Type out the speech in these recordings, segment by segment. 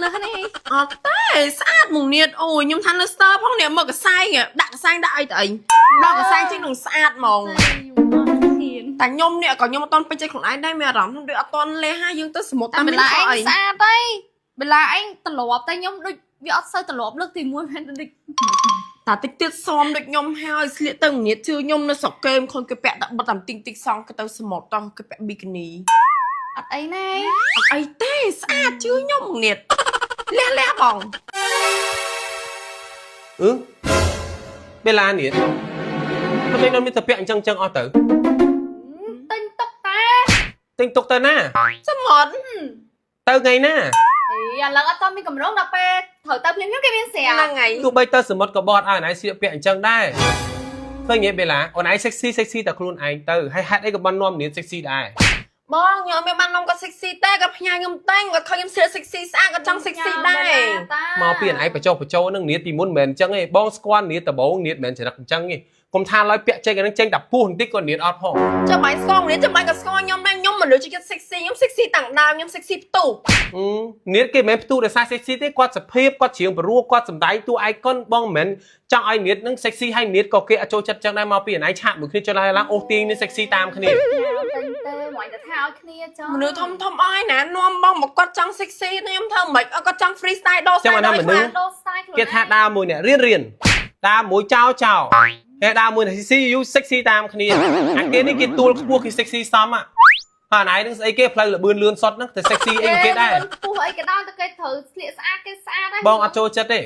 លើសនេះ អត់ទេស្អាតមកនៀតអូយខ្ញុំថានៅស្ទើផងនេះមើលកសែងដាក់កសែងដាក់អីទៅអីដល់កសែងចេញនឹងស្អាតហ្មង ខ្ញុំអត់ហ៊ាន តែខ្ញុំនេះក៏ខ្ញុំអត់តន់ពេញចិត្តខ្លួនឯងដែរមានអារម្មណ៍ដូចអត់តន់លះហាយើងទៅសមុទ្រ តែបេឡា តែមានខុសអី ឯងស្អាតហើយបេឡាឯងត្រឡប់តែខ្ញុំដូចវាអត់សូវត្រឡប់លើកទី1មែនដូច តាតិចទៀតសមដូចខ្ញុំហើយស្លៀកទៅងៀតជឿខ្ញុំនៅស្រុកគេមខូនគេពាក់តែបិទតាមទីងតិចសងគេទៅសមុទ្រតោះគេពាក់ប៊ីគីនី អត់អីណែ អត់អីទេស្អាតជឿខ្ញុំងៀតលះលះបង អឺបេឡានេះមិនមែនមានតែពាក់អញ្ចឹងអញ្ចឹងអស់ទៅ ទិញតុកតា ទិញទុកទៅណា សមុទ្រ ទៅថ្ងៃណា អីឥឡូវអត់តមានកម្រងដល់ពេលត្រូវទៅភ្លាមៗគេមានស្រាប់ ហ្នឹងហើយ ទោះបីទៅសមុទ្រក៏បត់ឲ្យអូនឯងស្លៀកពាក់អញ្ចឹងដែរឃើញទេបេឡាអូនឯង sexy sexy តែខ្លួនឯងទៅហើយហេតុអីក៏បាននាំនាង sexy ដែរ បងខ្ញុំមានបាននំគាត់ sexy ទេគាត់ផ្ញើខ្ញុំតែងគាត់ខំខ្ញុំស្លៀក sexy ស្អាតគាត់ចង់ sexy ដែរ មកពីអូនឯងបញ្ចុះបញ្ចូលនឹងនាងពីមុនមិនមែនអញ្ចឹងទេបងស្គាល់នាងដំបូងនាងមិនមែនចរិតអញ្ចឹងទេកុំថាឡើយពាក់ចេញអានឹងចេញតែពោះបន្តិចក៏នាងអត់ផង ចាំបាញ់ស្គាល់នេះចាំបាញ់ក៏ស្គាល់ខ្ញុំដែរខ្ញុំមនុស្សជាចិត្ត sexy ខ្ញុំ sexy តាំងដើមខ្ញុំ sexy ផ្ទុះ អឺនាងគេមិនមែនផ្ទុះដោយសារ sexy ទេគាត់សភាពគាត់ច្រៀងព្រោះគាត់សំដែងតួឯកុនបងមិនមែនចង់ឲ្យនាងនឹង sexy ហើយនាងក៏គេអត់ចូលចិត្តចឹងដែរមកពីអូនឯងឆាកមួយគ្នាចុះឡើងឡើងអូសទាញនាង sexy តាមគ្នា ទិញទេមកតែថាឲ្យគ្នាចង់ មនុស្សធំធំអស់ហើយណានាំបងមកគាត់ចង់ sexy ខ្ញុំធ្វើមិនអត់គាត់ចង់ free style ដោ style ដោ មនុស្ស ដូរ style ខ្លួន គេថាដើរមួយអ្នករៀនរៀនដើរមួយចោលចោលគេដើរមួយអ្នក sexy យូ sexy តាមគ្នាអាគេនេះគេទួលខ្ពស់គេ sexy សមហ่ะហើយអាណៃនឹងស្អីគេផ្លូវលបឿនលឿនសុតហ្នឹងតែ sexy អីគេដែរ ពោះអីក៏ដោយតែគេត្រូវស្លៀកស្អាតគេស្អាតដែរ បងអត់ចូលចិត្តទេ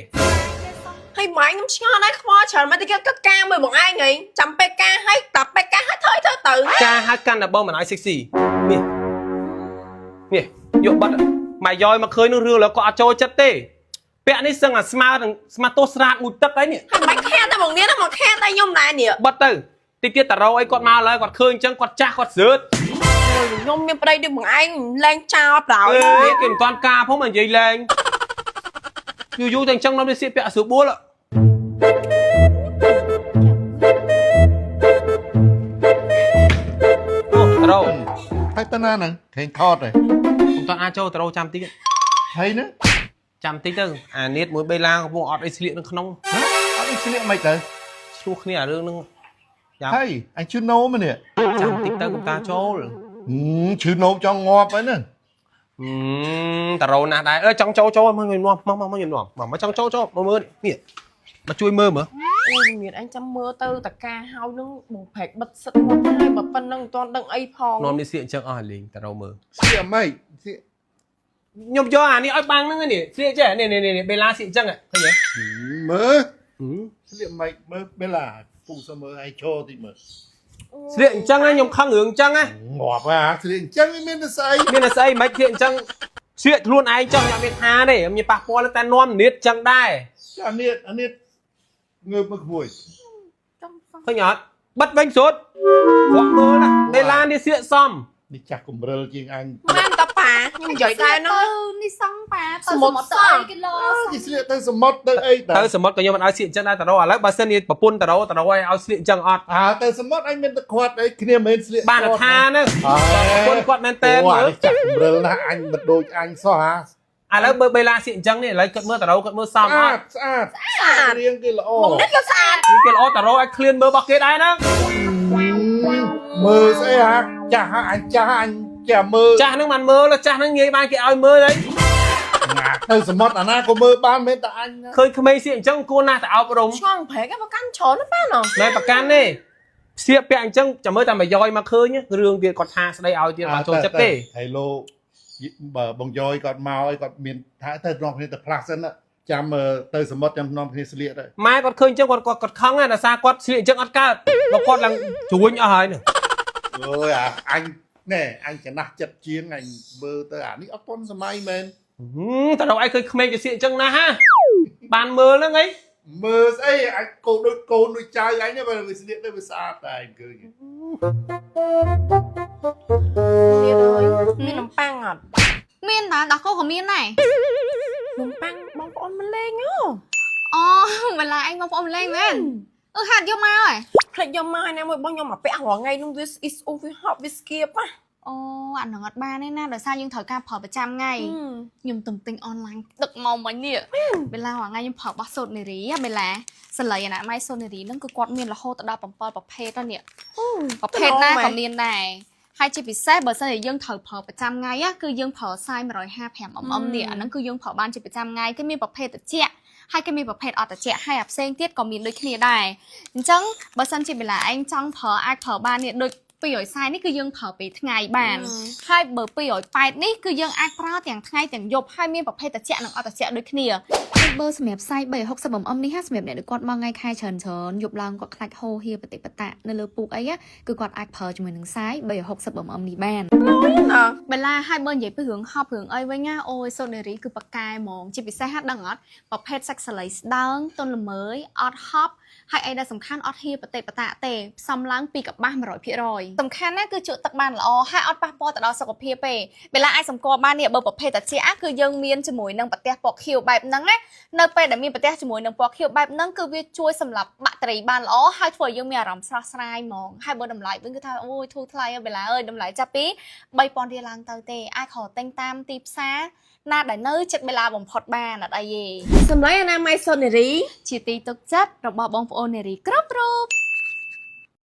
ហើយម៉ែខ្ញុំឆ្ងល់ដែរខ្វល់ច្រើនមកតែគេគាត់ការមួយបងឯងហីចាំពេលការឲ្យតាពេលការឲ្យធ្វើធ្វើទៅ ការហៅកាន់តែបងមិនឲ្យ sexy នេះនេះយកបាត់មកយ៉យមកឃើញនឹងរឿងឡើយក៏អត់ចូលចិត្តទេពាក់នេះសឹងអាស្មើនឹងស្មាទោសស្រាតមួយទឹកអីនេះ ហើយមិនខានតែបងនេះណាមកខានតែខ្ញុំដែរនេះ បាត់ទៅតិចទៀតតារោអីគាត់មកឡើយគាត់ឃើញអញ្ចឹងគាត់ចាស់គាត់សើត ខ្ញុំមានប្តីដូចបងឯងលែងចោលប្រោយ អេគេមិនតាន់ការផងមកនិយាយលែងយូរយូរតែអញ្ចឹងនាំនេះសៀកពាក់អសុបួលអូតារោ ហើយតាណាហ្នឹងឃើញថតហើយ មិនតាន់អាចចូលតារោចាំតិច ហើយណា ចាំតិចទៅអានៀតមួយបេឡាកំពុងអត់អីស្លៀកនៅក្នុង ហ៎អត់អីស្លៀកមិនទៅ ឆ្លោះគ្នាអារឿងហ្នឹងយ៉ាប់ ហើយអញឈឺនោមនេះ ចាំតិចទៅកុំតាចូល ហឹមឈឺនោមចង់ងាប់ហើយហ្នឹង ហឹមតារោណាស់ដែរអើចង់ចូលចូលមកខ្ញុំនាំមកមកមកខ្ញុំនាំមកមកចង់ចូលចូលមកមើលនេះមកជួយមើលមើល អូយមានអញចាំមើលទៅតកាហើយនឹងបងប្រែកបិទសិតមកហើយបើប៉ុណ្្នឹងមិនទាន់ដឹងអីផង នាំនេះសៀកអញ្ចឹងអស់អាលីងតារោមើល ស្លៀកមិនស្លៀក ខ្ញុំយកអានេះឲ្យបាំងហ្នឹងនេះសៀកចេះនេះនេះនេះបេឡាសៀកអញ្ចឹងឃើញទេ មើលស្លៀកមិនមើលបេឡាពូសមើលឲ្យឈរតិចមើល ស្លៀកអញ្ចឹងខ្ញុំខឹងរឿងអញ្ចឹងណា ងាប់ហ่าស្លៀកអញ្ចឹងវាមានតែស្អី មានតែស្អីមិនស្លៀកអញ្ចឹងស្លៀកខ្លួនឯងចង់ខ្ញុំមានថាទេខ្ញុំមានប៉ះពាល់តែនាំនៀតអញ្ចឹងដែរ អានេះអានេះងើបមកក្មួយ ចង់សោះ ឃើញអត់បិទវិញសុទ្ធគាត់មើលណាបេឡានេះសៀកសម នេះចាស់កំរិលជាងអញ មែនតាប៉ាខ្ញុំនិយាយដែរហ្នឹង នេះសង់ប៉ាទៅ សមុទ្រ សមុទ្រទៅអីគេលោ គេស្លៀកទៅសមុទ្រទៅអី ទៅសមុទ្រក៏ខ្ញុំមិនឲ្យសៀកអញ្ចឹងដែរតារោឥឡូវបើសិនជាប្រពន្ធតារោតារោឲ្យឲ្យស្លៀកអញ្ចឹងអត់ អើទៅសមុទ្រអញមានតែខាត់អីគ្នាមិនមែនស្លៀក បានថាហ្នឹងប្រពន្ធគាត់មែនតើ អូ មើល អានេះចាស់កំរិលណាស់អញមិនដូចអញសោះហា ឥឡូវបើបេឡាសៀកអញ្ចឹងនេះឥឡូវគាត់មើលតារោគាត់មើលសម ស្អា អត់ តស្អាត ស្អាត រៀងគេល្អ បងនេះក៏ស្អាត នេះគេល្អតារោឲ្យឃ្លានមើលរបស់គេដែរហ្នឹង មើលស្អីហាចាស់ហាអញចាស់អញចាស់មើល ចាស់ហ្នឹងបានមើលចាស់ហ្នឹងងាយបានគេឲ្យមើលហើយ ណាទៅសមុទ្រអាណាក៏មើលបានមិនតែអញណា ឃើញក្មេងសៀកអញ្ចឹងគួរណាស់តែអប់រំ ឆ្ងល់ប្រែកប្រកាន់ច្រើនណាស់ប៉ាណោះ មិនប្រកាន់ទេសៀកពាក់អញ្ចឹងចាំមើលតែមួយយ៉យមកឃើញរឿងទៀតគាត់ថាស្ដីឲ្យទៀតបានចូលចិត្តទេ ហេឡូបើបងយយគាត់មកអីគាត់មានថាទៅនាំគ្នាទៅផ្លាស់សិនណាចាំទៅសមុទ្រចាំនាំគ្នាស្លៀកទៅ ម៉ែគាត់ឃើញអញ្ចឹងគាត់គាត់គាត់ខឹងណាដោយសារគាត់ស្លៀកអញ្ចឹងអត់កើតបើគាត់ឡើងជ្រួញអស់ហើយហ្នឹង អើយអាអញណែអញចំណាស់ចិត្តជាងអញមើលទៅអានេះអត់ប៉ុនសម័យមែន តើរកឯងឃើញក្មេងគេសៀកអញ្ចឹងណាស់ហាបានមើលហ្នឹងអី មើលស្អីអញកូនដូចកូនដូចចៅអញហ្នឹងបើវាស្លៀកទៅវាស្អាតតែអញឃើញ នេះអើយមាននំប៉័ងអត់ មានតាដោះគោក៏មានដែរ នំប៉័ងបងប្អូនមកលេងហ៎ អូបេឡាឯងបងប្អូនលេងមែនអឺហាត់យកមកហ៎ ភ្លេចយកមកឲ្យណាមួយបងខ្ញុំមកពាក់រាល់ថ្ងៃនោះវា is over hot វាស្គៀបណា អូអាហ្នឹងអត់បានទេណាដោយសារយើងត្រូវការប្រើប្រចាំថ្ងៃខ្ញុំទំទិញអនឡាញដឹកមកមិញនេះបេឡារាល់ថ្ងៃខ្ញុំប្រើរបស់សូត្រនារីហ៎បេឡាសលីអនាម័យសូត្រនារីហ្នឹងគឺគាត់មានរហូតដល់7ប្រភេទហ្នឹងនេះប្រភេទណាក៏មានដែរហើយជាពិសេសបើសិនជាយើងត្រូវប្រើប្រចាំថ្ងៃណាគឺយើងប្រើ size 155 mm នេះអាហ្នឹងគឺយើងប្រើបានជាប្រចាំថ្ងៃគេមានប្រភេទត្រជាក់ហើយគេមានប្រភេទអត់ត្រជាក់ហើយអាផ្សេងទៀតក៏មានដូចគ្នាដែរអញ្ចឹងបើសិនជាបេឡាឯងចង់ប្រើអាចប្រើបាននេះដូច240នេះគឺយើងប្រើពេលថ្ងៃបាន ហើយបើ280នេះគឺយើងអាចប្រើទាំងថ្ងៃទាំងយប់ហើយមានប្រភេទត្រជាក់និងអត់ត្រជាក់ដូចគ្នា ហើយបើសម្រាប់ size 360 mm នេះហាសម្រាប់អ្នកដែលគាត់មកថ្ងៃខែច្រើនច្រើនយប់ឡើងគាត់ខ្លាចហូរហៀបតិបតៈនៅលើពូកអីណាគឺគាត់អាចប្រើជាមួយនឹង size 360 mm នេះបាន ណា បេឡាហើយបើនិយាយពីរឿងហប់រឿងអីវិញណាអូយសូនារីគឺប៉កែហ្មងជាពិសេសហាដឹងអត់ប្រភេទសាច់សលៃស្ដើងទន់ល្មើយអត់ហប់ហើយអីដែលសំខាន់អត់ហៀបតិបតៈទេផ្សំឡើងពីកប្បាស100%សំខាន់ណាស់គឺជក់ទឹកបានល្អហើយអត់ប៉ះពាល់ទៅដល់សុខភាពទេបេឡាអាចសម្គាល់បាននេះបើប្រភេទតាជាគឺយើងមានជាមួយនឹងប្រទេសពណ៌ខៀវបែបហ្នឹងណានៅពេលដែលមានប្រទេសជាមួយនឹងពណ៌ខៀវបែបហ្នឹងគឺវាជួយសម្រាប់បាក់តេរីបានល្អហើយធ្វើឲ្យយើងមានអារម្មណ៍ស្រស់ស្រាយហ្មងហើយបើតម្លៃវិញគឺថាអូយធូរថ្លៃហ៎បេឡាអើយតម្លៃចាប់ពី3000រៀលឡើងទៅទេអាចខកទិញតាមទីផ្សារណាដែលនៅជិតបេឡាបំផុតបានអត់អីទេ សម្លៃអនាម័យសូនារី ជាទីទុកចិត្តរបស់បងប្អូននារីគ្រប់រូប។